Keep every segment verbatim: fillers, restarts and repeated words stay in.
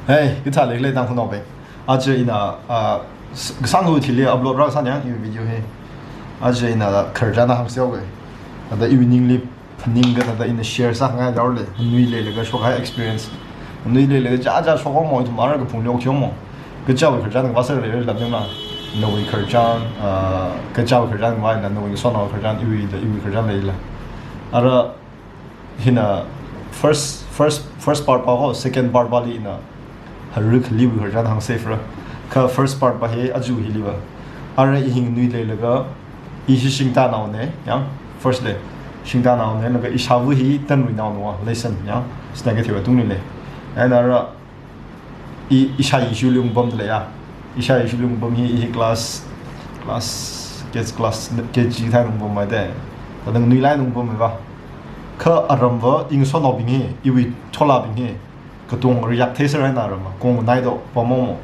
Hey, kathā leili Tangkhulnaobing. Aja ina, ah, s-, kasāngkha thili upload rāsāna ya, iwui video hi. Aja ina khararchan hāngsa haoga. Thāda iwui ningli phaningkha thāda ina share sāngai jaole. Nui leilaga shokhai experience. Nui leilaga chāchā shokhaomo, ithum ara kaphung lok chiomo. Kachiwui khararchan vāsāra lei lam yangla. Nawui khararchan, ah, kachiwui khararchan vāla, nawui shanao khararchan, iwui da, iwui khararchan leila. Ara hina first, first, first part pa ho, second part pali ina haruk liu khararchan hāngsa haora. Kha first part pa hi aja hiliva. Ara i hi nui leilaga, i hi shingtanaona, yang, first lei. Shingtanaona, laga ishāva hi Tanruinaona, lesson, yang, sna katheiva tungli lei. And ara, i, ishāyi shuli ungpamda leiya. Ishāyi shuli ungpam hi, i hi class, class, K G, class, K G thāda ungpamhaida. Thāda nganuilāk eina ungpamhaiva. Kha aramva, i ngasotnaobing hi, iwui tholabing hi, katong riyak theiser haina aramva, kong nai do, pammo mo.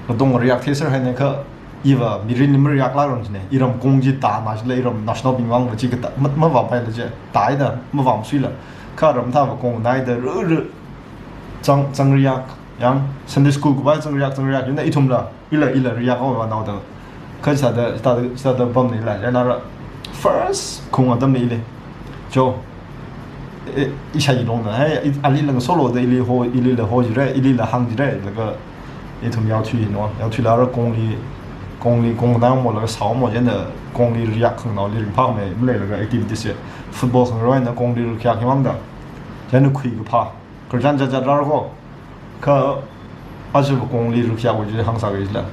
Katong riyak theiser haina kha, iva mirinli mariyaklāk ram china, iram kong chi tāna chila, iram national bing vangva chi katā, ma, mavāpaila chi, tāhaida, mavāmasuila. Kha aram thāva kong naida, ru, ru, zang, zangriyak, yang, Sunday school khavai zangriyak, zangriyak, yuna ithumla, ila, ila riyak haowa naoda. Kha sāda, sāda, sāda pamnila, yanara first khaung atamli ili. Jo, eh, ishāyi longna, hey, i, alila ngasoloda ili ho, ilila hojira, ilila hāngjira, laga ithum yaothuina, yaothuilaga kongli, kongli, kong nangmo laga sāomo, chieina kongli riyak khanganaoli ringphāmei, maleilaga activities chi. Football khangaroina kongli riyak himangda. Chieina khuikaphā. Khararchan jat jat rāra ko. Kha aja kongli riyak chi hāngsāki jila.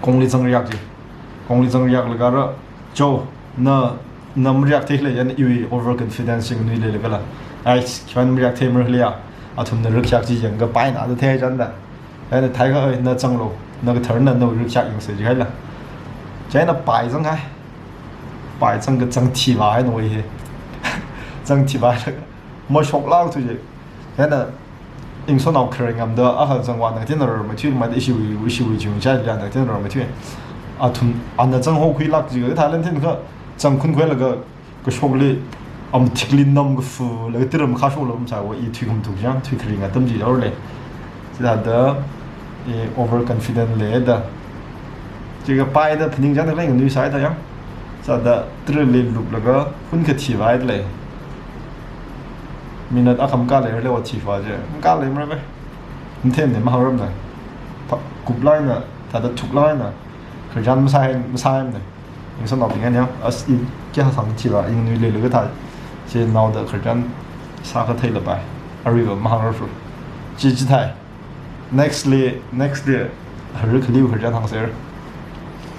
Kongli zangriyak chi. Kongli zangriyak laga ra, jo, na, na mariyak theila, yan iwui overconfidence chi nui leilagala. Ai, khiwuivang mariyak theimarali ya. Athumna riyak chi yangakha paina da thei chanda. Ai, na theikha, ai, na zanglo, na katharna nawui riyak yangsa jihaila. Chieina pai zanghai. Pai zangakha zangthi vāhai nawui hi. Zangthi vālaga mashoklāk thuji. Chieina i ngasotnao kharing ngamda, aha zangva nang tina rarmathuimaida ishiwui, ishiwui chungchāli nang tina rarmathui. Athum, ana zanghokhuilāk jiakha talent thinkha, zangkhunkhuilaga, kashokli, amathikli namkafu, laga tira makhashokla masāva, i thuikhamathuk chang, thuikharing atam chi yaole. Chithāda, i overconfident leida. Chika paida phaning chanda lei nganuisāda yang. Sāda tirali luplaga hun kathi vāhaida lei. Minute akha makāleirale va thivā chi. Makāleimarava. Mathemne mahāngramna. Pa, kuplaina, thāda thuklaina. Khararchan masāhai, masāhaimane. I ngasotnaobing yang, as i kayā sāng thila, i nui leilaga thā. Chieina naoda khararchan sākha theilapai. Aruiva mahāngrarfu. Chi chithei. Next li, next li, haruk liu khararchan hāngser.